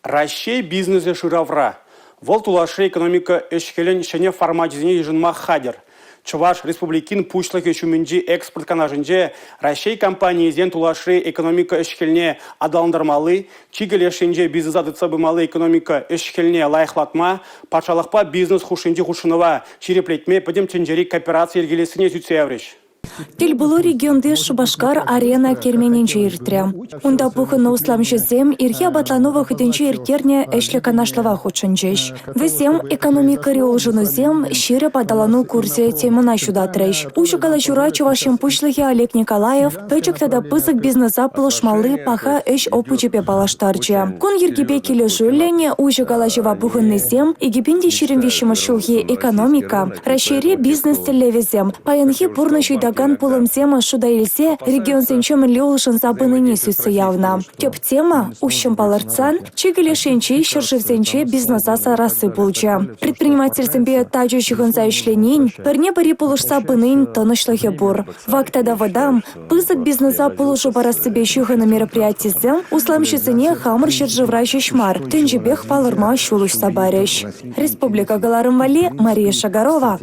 Раҫҫей бизнесӗ шыравра. Вӑл тулашри экономика ӗҫ-хӗлӗн ҫӗнӗ формачӗсене йышӑнма хатӗр. Чӑваш Республикин Пуҫлӑхӗ ҫумӗнчи экспорт канашӗнче Раҫҫей компанийӗсен тулашри экономика ӗҫ-хӗлне аталантармалли, чикӗ леш енче бизнеса тытса пымалли экономика ӗҫ-хӗлне лайӑхлатма, патшалӑхпа бизнес хушшинчи хутшӑнӑва ҫирӗплетме пӗтӗм тӗнчери коопераци йӗркелессине сӳтсе яврӗҫ. Тӗл пулу регионти Шупашкар-Арена керменӗнче иртрӗ. Унта пухӑннӑ усламҫӑсем ирхи апатлану вӑхӑтӗнче ирттернӗ ӗҫлӗ канашлӑва хутшӑнчӗҫ. Вӗсем «Экономикӑри улшӑнусем – ҫирӗп аталану курсӗ» темӑна ҫутатрӗҫ. Уҫӑ калаҫура Чӑваш Ен Пуҫлӑхӗ Олег Николаев пӗчӗк тата пысӑк бизнеса пулӑшмалли паха ӗҫ опычӗпе паллаштарчӗ. Кун йӗркипе килӗшӳллӗн уҫӑ калаҫӑва пухӑннисем 2023 ҫулхи экономика, Раҫҫейре бизнес тӗллевӗсем, паянхи пурнӑҫ ыйтакан пулӑмсем шута илсе регионсенче мӗнле улшӑнса пынине сӳтсе явнӑ. Тӗп тема, уҫҫӑн палӑртсан, чикӗ леш енчи ҫӗршывсенче бизнеса сарасси пулчӗ. Предпринимательсемпе тачӑ ҫыхӑнса ӗҫленин, пӗрне-пӗри пулӑшса пынин тӑнӑҫлӑхӗ пур. Вак тата вӑтам, Пысӑк бизнеса пулӑшу парассипе ҫыхӑннӑ мероприятисем усламҫӑсене хамӑр ҫӗршывра ҫеҫ мар, тӗнчипех палӑрма ҫул уҫса парӗҫ. Республика кӑларӑм валли Мария Шагарова.